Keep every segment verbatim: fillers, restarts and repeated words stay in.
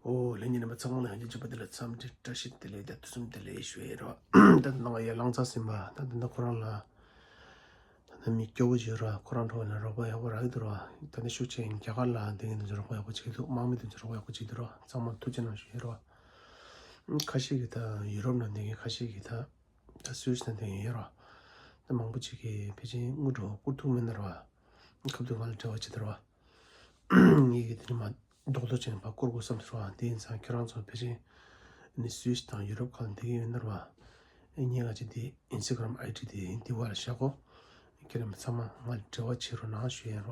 ཨོ་ལྷན་རྒྱས་རྣམ་པ་ཚང་མ་ལ་ཡང་བསྐྱར་བཅར་བ་དེ་ལ་འཚམས་འདྲི་བཀྲ་ཤིས་བདེ་ལེགས་དང་ཐུགས་སུན་བདེ་ལེགས་ཞུ་ཡས་རོགས། ད་ནང་ཡར་ལངས་ཚར་ཟིན་པ་ད་འདི་ན་ཁོ་རང་ལ་ད་ནི་མི་སྐྱོ་བོ་ཅིག་རོགས། ཁོ་རང་འགྲོ་བ་ན་རོགས་པ་ཡག་པོ་རག་གི་འདུག་རོགས། ད་ནི་ཤུགས་ཆེན་རྒྱ་གར་ལ་འདི་གི་འདི་ཚོ་རོགས་པ་ཡག་པོ་བྱེད་ཀྱི་འདུག་དམག་མི་འདི་ཚོ་རོགས་པ་ཡག་པོ་བྱེད་ཀྱི་འདུག་རོགས། ཚང་མ་ཐུགས་རྗེ་གནང་ཞུ་ཡས་རོགས། ཁ་ཤས་ཀྱིས་ད་ཡུ་རོབ་ནང་འདི་གི་ཁ་ཤས་ཀྱིས་ད་ད་སུད་སི་ནང་འདི་གི་ཡོད་རོགས། ད་མང་པོ་ཅིག་གིས་ཕལ་ཆེར་དངུལ་འགྲོ་བསྐུར་ཐུབ་མེད་ན་རོགས། ཁ་ཐུག་ང་ལ་འབྲེལ་བ་བྱེད་དེ་རོགས། ངེད་ཀྱིས་དེ་ནི་མ་རྡོག་རྡོག་ཅན་པ་བསྐུར་དགོས་བསམ་ཟེར་བ། དེ་ཡིན་ཙང་ཁྱེད་རང་ཚོ་ཕལ་ཆེར་ནི་སུད་སི་དང་ཡུ་རོབ་ཁག་འདི་གི་ཡོད་ན་ར་བ། ངས་ང་ཅི་འདི་ཨིན་སི་ཊ་གྷ་རམ་ཨའི་ཌི་འདི་འདི་བ་ལ་བཞག་གོ། ཁྱེད་རང་ཚང་མ་ང་ལ་འབྲེལ་བ་བྱེད་རོགས་གནང་ཞུ་ཡིན་ར་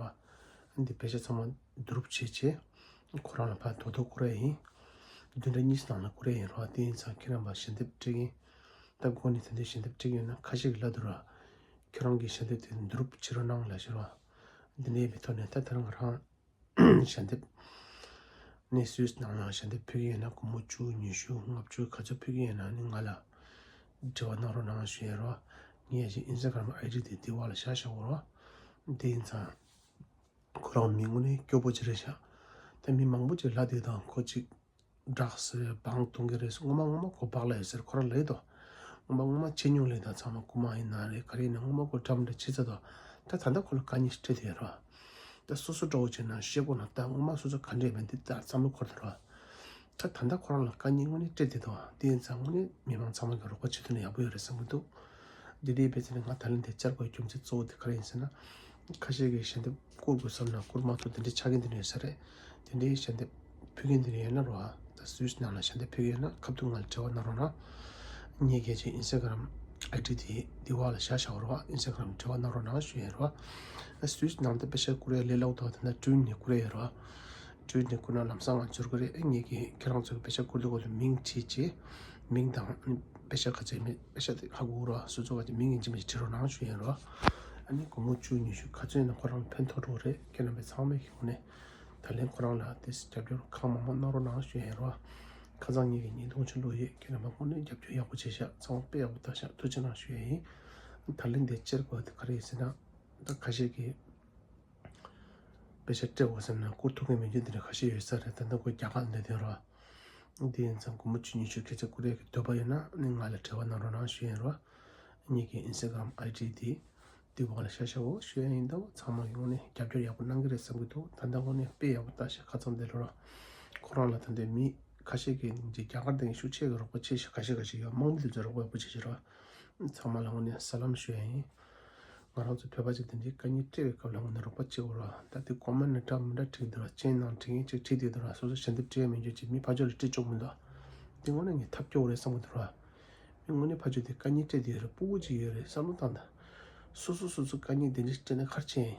བ། འདི་པེ་ཤ་ཚང་མ་བསྡུ་རུབ་བྱེད་བྱེད། ཁོ་རང་ལ་ཕར་རྡོག་རྡོག་བསྐུར་ཡ་ཡིན། བདུན་ཕྲག་གཉིས་ནང་ལ་བསྐུར་ཡ་ཡིན་ར་བ། དེ་ཡིན་ཙང་ཁྱེད་རང་ཕར་ཞལ་འདེབས་སྤྲད་ཀྱིན། ད་འགོ་ནས་དེ་འདྲའི་ཞལ་འདེབས་སྤྲད་ཀྱིན་ཡོད་ན་ཁ་ཤས་ཀྱིས་ལབ་འདུག་ར། ཁྱེད་རང་གི་ཞལ་འདེབས་དེ་བསྡུ་རུབ་བྱེད་རོགས་གནང་ལབ་ཞུ་ར་བ། འདི་འདྲའི་མི་ཐོག་ནས་ད་དེ་རང་རང་ཞལ་འདེབས། ནས་སུད་སི་ནང་ལ་ཞལ་འདེབས་ཕུལ་གྱི་ཡོད་ན་སྒོར་མོ་བཅུ་ཉི་ཤུ་ལྔ་བཅུ་ག་ཚོད་ཕུལ་གྱི་ཡོད་ན་ནི་ང་ལ་འབྲེལ་བ་གནང་རོགས་གནང་ཞུ་ཡས་རོགས། ངས་ཡ་ཅིག་ཨིན་སི་ཊ་གྷ་རམ་ཨའི་ཌི་དེ་འདི་བ་ལ་བཞག་བཞག་གོ་རོགས། འདི་ཡིན་ཙང་ཁོ་རང་མི་དངོས་གནས་སྐྱོ་པོ་ཅིག་རེད་ཤག་ད་མི་མང་པོ་ཅིག་ལབ་བསྡད་དང་ཁོ་ཅིག་ཌག་སི་རེད། བང་བཏུང་གི་རེད། སྔོན་མ་སྔོན་མ་ཁོ་བག་ལ་ཡོད་ཟེར་ཁོ་རང་ལབ་ཡོད་དོ། སྔོན་མ་སྔོན་མ་ཆེ་ཉུང་ལས་དང་ཚང་མ་རྐུ་མ་ཡིན་ན་རེད་ག་རེ་ཡིན་ན་སྔོན་མ་ཁོ་འགྲམ་འདྲ་བྱེད་ཚར་དོ། ད་ད་ལྟ་ཁོ་ལ་དཀའ་ངལ་ཞིག་འཕྲད་དེ་ཡོད་རོགས། ད་སོ་སོ་འདྲ་བོ་བྱས་ན་ཤེས་དགོས་ན་ད་སྔོན་མ་སོ་སོ་ག་འདྲས་མེད་འདི་ད་བསམ་བློ་འཁོར་དེ་རོགས། ད་ད་ལྟ་ཁོ་རང་ལ་དཀའ་ངལ་དངོས་གནས་འཕྲད་དེ་དོ། དེ་ཡིན་ཙང་དངོས་གནས་མི་མང་ཚང་མ་གི་རོགས་པ་བྱེད་ཐུབ་ན་ཡག་པོ་ཡོད་རེད་བསམ་གི་འདུག་འདི་འདྲའི་བེད་ཚེ་ནས་ང་ད་ལན་དེ་བཅར་དགོས་རྒྱུ་མཚན་གཙོ་བོ་དེ་ག་རེ་ཡིན་ཟེར་ན། ཁ་ཤས་ཀྱིས་ཞལ་འདེབས་བསྐུར་དགོས་བསམ་ན་བསྐུར་མ་ཐུབ་དེ་འདྲའི་ཆ་རྐྱེན་དེ་འདྲ་ཡོད་ས་རེད། དེ་འདྲའི་ཞལ་འདེབས་ཕུལ་མཁན་དེ་འདྲ་ཡོད་ན་རོགས། ད་སུད་སི་ནང་ལ་ཞལ་འདེབས་ཕུལ་གྱི་ཡོད་ན་ཁ་ཐུག་ང་ལ་འབྲེལ་བ་གནང་རོགས་གནང་། ངས་གལ་ཆེ་ཨིན་སི་ཊ་གྷ་རམ་ཨའི་ཌི་དེ་འདི་བ་ལ་བཞག་བཞག་རོགས། ཨིན་སི་ཊ་གྷ་རམ་འབྲེལ་བ་གནང་རོགས་གནང་ཞུ་ཡས་རོགས། སུད་སི་ནང་དུ་པེ་ཤ་བསྐུར་ཡས་ལས་སླ་པོ་དང་དེ་འདྲ་བྲུན་ནས་བསྐུར་ཡས་རོགས། བྲུན་ནས་བསྐུར་ན་ལམ་སང་ང་འབྱོར་གི་རེད། ངས་ཀྱི་ཁྱེད་རང་ཚོའི་པེ་ཤ་བསྐུར་དུས་སྐོར་དུ་མིང་བྲིས་བྱས། མིང་དང་པེ་ཤ་ག་ཚོད་མེད་པེ་ཤ་དེ་ཧ་གོ་རོགས། སོ་སོ་ག་ཚོད་མིང་ཡིན་གཅིག་མིན་གཅིག་བྲིས་རོགས་གནང་ཞུ་ཡས་རོགས། ཨ་ནི་སྒོར་མོ་བཅུ་ཉི་ཤུ་ག་ཚོད་ཡིན་ན་ཁོ་རང་ཕན་ཐོགས་འགྲོ་གི་རེད། ཁྱེད་རྣམ་པས་ཚང་མས་ཀྱི་ངོས་ནས་ད་ལན་ཁོ་རང་ལ་དེ་རྒྱབ་སྐྱོར་གང་མང་མང་གནང་རོགས་གནང་ཞུ་ཡས་རོགས། ཁ་སང་ངེད་ཀྱི་བརྙན་ཐུང་ཅིག་བླུགས་ཡོད། ཁྱེད་རྣམ་པ་དངོས་གནས་རྒྱབ་སྐྱོར་ཡག་པོ་བྱས་ཤག་ཚང་མ་དཔེ་ཡག་པོ་བཏང་ཤག་ཐུགས་རྗེ་གནང་ཞུ་ཡས་ཡིན། ད་ལན་དེ་བཅར་དགོས་དེ་ག་རེ་ཡིན་ཟེར་ན། ད་ཁ་ཤས་ཀྱིས་པེ་ཤ་སྤྲད་དགོས་བསམ་ན་བསྐུར་ཐུབ་མཁན་མེད་རྒྱུ་དེ་འདྲ་ཁ་ཤས་ཡོད་ས་རེད། ད་ལྟ་ཁོ་རྒྱ་གར་འདི་དེ་རོགས། འདི་ཡིན་ཙང་སྒོར་མོ་བཅུ་ཉི་ཤུ་སྐད་ཆ་བསྐུར་ཡས་ཀྱི་འདོད་པ་ཡོད་ན་ནི་ང་ལ་འབྲེལ་བ་གནང་རོགས་གནང་ཞུ་ཡས་རོགས། ངེད་ཀྱི་ཨིན་སི་ཊ་གྷ་རམ་ཨའི་ཌི་དེ་འདི་བ་ལ་ཤ་ཤ་འོ་ཞུ་ཡས་ཡིན། ད་ཚང་མ་གི་ངོས་ནས་རྒྱབ་སྐྱོར་ཡག་པོ་གནང་གི་རེད་བསམ་གི་འདུག་ད་ལྟ་དངོས་གནས་དཔེ་ཡག་པོ་བཏང་ཤག་ཁ་སང་དེ་ལོ་ར་ཁོ་རང་ལ་ད་ལྟའི་མི་ཁ་ཤས་ཀྱིས་འདི་རྒྱ་གར་སྟེང་ཤུགས་ཆེ་གི་རོགས་པ་བྱེད་ཤག་ཁ་ཤས་ཁ་ཤས་ཡོད། དམག་མི་དེ་ཚོ་རོགས་པ་ཡག་པོ་བྱེད་ཤག་ར། ཚང་མ་ལ་དངོས་གནས་ས་ལམ་ཞུ་ཡ་ཡིན། ང་རང་ཚོ་བོད་པ་ཅིག་དེ་འདྲའི་དཀའ་ངལ་འཕྲད་པའི་སྐབས་ལ་དངོས་གནས་རོགས་པ་བྱེད་དགོས་ར། ད་དེ་ཀོ་མེན་ཊི་འདྲ་མི་འདྲ་བྲིས་འདུག་ར། སྤྱན་ནང་བྲིས་མཁན་ཅིག་བྲིས་བསྡད་འདུག་ར། སོ་སོ་ཞལ་འདེབས་སྤྲད་ཡ་མི་འཇོག་ཅིག་མི་ཕར་ཕྱོགས་ལ་སྤྲད་ཆོག་མི་འདུག་དེ་དངོས་གནས་ངས་ཐབས་སྐྱོ་བོ་རེད་བསམ་གི་འདུག་ར། མི་དངོས་གནས་ཕར་ཕྱོགས་དེ་དཀའ་ངལ་འཕྲད་བསྡད་ཡོད་རེད། སྤུ་གུ་ཅིག་ཡོད་རེད། བསམ་བློ་བཏང་དང་། སོ་སོ་སོ་སོ་དཀའ་ངལ་དེ་འདྲ་འཕྲད་ན་ག་རེ་བྱེད་ཡིན།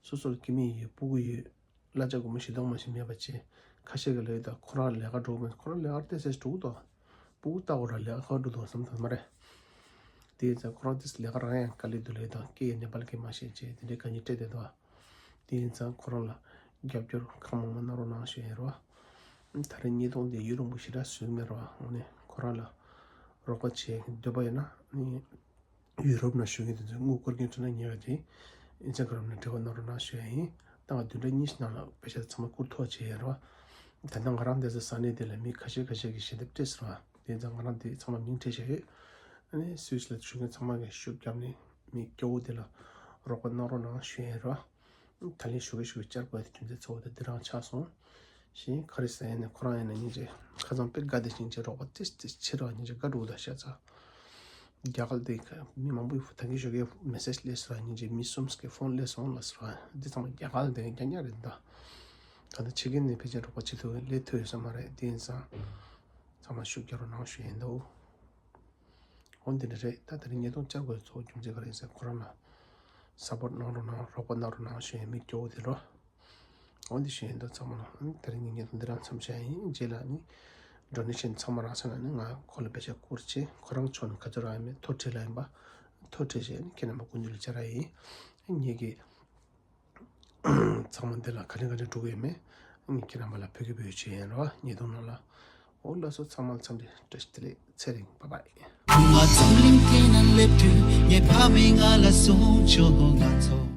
སོ་སོར་སྐྱེ་དམན་ཡོད། སྤུ་གུ་ཡོད། གླ་ཆ་སྒོར་མོ་བཞི་སྟོང་མ་ཞིག་མེད་པ་བྱས། ཁ་ཤས་ཀྱིས་ལབ་ཡོད་ད་ཁོ་རང་ལས་ཀ་འགྲོ་གི་མེད། ཁོ་རང་ལས་ཀར་བལྟས་ཚེ་འགྲོ་གི་འདུག་སྤུ་གུ་ལྟ་བུ་ར་ལས་ཀ་འགྲོ་འདུག་བསམ་ཐུབ་མ་རེད། དེ་ཡིན་ཙང་ཁོ་རང་དེས་ལས་ཀ་རག་ཡ་དཀའ་ལས་འདུག་ལབ་ཡོད་ད། སྐད་ཡང་ནེ་པ་ལི་སྐད་མ་ཤེས་བྱས་དེ་འདྲའི་དཀའ་ངལ་འཕྲད་བསྡད་འདུག་དེ་ཡིན་ཙང་ཁོ་རང་ལ་རྒྱབ་སྐྱོར་གང་མང་མང་གནང་རོགས་གནང་ཞུ་ཡ་ཡིན་རོ། ད་རེས་བརྙན་ཐུང་འདི་ཡུན་རིང་པོ་ཞེ་དྲག་བཟོས་མེད་རོ། དངོས་གནས་ཁོ་རང་ལ་རོགས་པ་བྱེད་འདོད་པ་ཡོད་ན་ནི། ཡུ་རོབ་ནང་བཞུགས་མཁན་དེ་ཚོས་དངུལ་བསྐུར་མཁན་བྱུང་ན་ཉེ་བ་དེ་ཨིན་སི་ཊ་གྷ་རམ་ནང་འབྲེལ་བ་གནང་རོགས་གནང་ཞུ་ཡ་ཡིན། ད་ང་བདུན་ཕྲག་གཉིས་ཤིག་ནང་ལ་པེ་ཤ་ཚང་མ་བསྐུར་ཐུབ་པ་བྱེད་ཡ་རོ། ད་ལྟ་ང་རང་འདས་ས་ས་གནས་དེ་ལ་མི་ཁ་ཤས་ཁ་ཤས་ཀྱིས་ཞལ་འདེབས་སྤྲད་ཟེར་བ། དེ་ཙང་ང་རང་དེ་ཚང་མ་མིང་བྲིས་བཞག་ཡོད། ཨ་ནི་སུད་སི་ལ་བཞུགས་མཁན་ཚང་མ་གིས་ཤུགས་བརྒྱབ་ནས་མི་སྐྱོ་བོ་དེ་ལ་རོགས་པ་གནང་རོགས་གནང་ཞུ་ཡ་རོ། ད་ལན་ཞུ་གི་ཞུ་གི་བཅར་དགོས་དེ་རྒྱུ་མཚན་གཙོ་བོ་དེ་འདི་རང་ཆགས་སོང་། ཞེས་ག་རེ་ཟེར་ཡ་ནས་ཁོ་རང་ཡིན་ན་སྙིང་རྗེ་ཁ་སང་དཔེ་དགའ་བདེ་ཞིང་ཆེ་རོགས་པ་ཏིས་ཏིས་ཆེ་ར་སྙིང་རྗེ་དགའ་འགྲོ་ད་ཤ་ཚ། རྒྱ་གར་དེ་མི་མང་པོས་ད་གིན་ཞུ་གི་མེ་སེ་ཇི་སླེབས་སོང་ར། སྙིང་རྗེ་མི་གསུམ་གི་ཕོན་སླེབས་སོང་ལ་ཟེར་བ། འདི་ཚང་མ་རྒྱ་གར་དེ་རྒྱ་ཉག་རེད་ད། ད་ལྟ་ཕྱི་རྒྱལ་ནས་ཕལ་ཆེར་རོགས་པ་བྱེད་ཐུབ་སླེབས་ཐུབ་ཡོད་ས་མ་རེད། དེ་ཡིན་ཙང་ཚང་མ་ཤུགས་རྒྱག་རོགས་གནང་ཞུ་ཡིན་འདུག་འོ་འདི་འདྲ་རེད། ད་དེ་རིང་བརྙན་ཐུང་བཅར་དགོས་གཙོ་བོ་རྒྱུ་མཚན་ག་རེ་ཡིན་ཟེར་ཁོ་རང་ལ་སཔོར་ཊི་གནང་རོགས་གནང་། རོགས་པ་གནང་རོགས་གནང་ཞུ་ཡ་མི་སྐྱོ་བོ་དེ་རོ། འོ་འདི་ཞུ་ཡིན་འདུག་ཚང་མ་ལ། ཨ་ནི་དེ་རིང་གི་བརྙན་ཐུང་འདི་རང་མཚམས་བཞག་ཡིན། རྗེས་ལ་ནི་ཌོ་ནེ་ཤན་ཚང་མ་རག་ཚར་ན་ནི་ང་ཁོ་ལ་པེ་ཤ་བསྐུར་བྱས་ཁོ་རང་ཕྱོགས་ནས་ག་ཚོད་རག་ཡིན་མིན་ཐོ་བྲིས་ལ་ཡིན་པ། ཐོ་བྲིས་བྱས་ནི་ཁྱེད་རྣམ་པ་སྐུ་མདུན་ལ་བཅར་ཡ་ཡིན། ངེད་ཀྱིས་ཚང་མ་འདི་ལ་ག་ནས་ག་ནས་འགྲོ་གི་ཡོད་མེད་ངས་ཁྱེད་རྣམ་པ་ལ་ཕུལ་གི་ཕུལ་བྱས་ཡིན་རོ། བརྙན་ཐུང་ནང་ལ། འོ་ལགས་སོ། ཚང་མ་ལ་འཚམས་འདྲི་བཀྲ་ཤིས་བདེ་ལེགས། ཚེ་རིང་། བྷའི་བྷའི།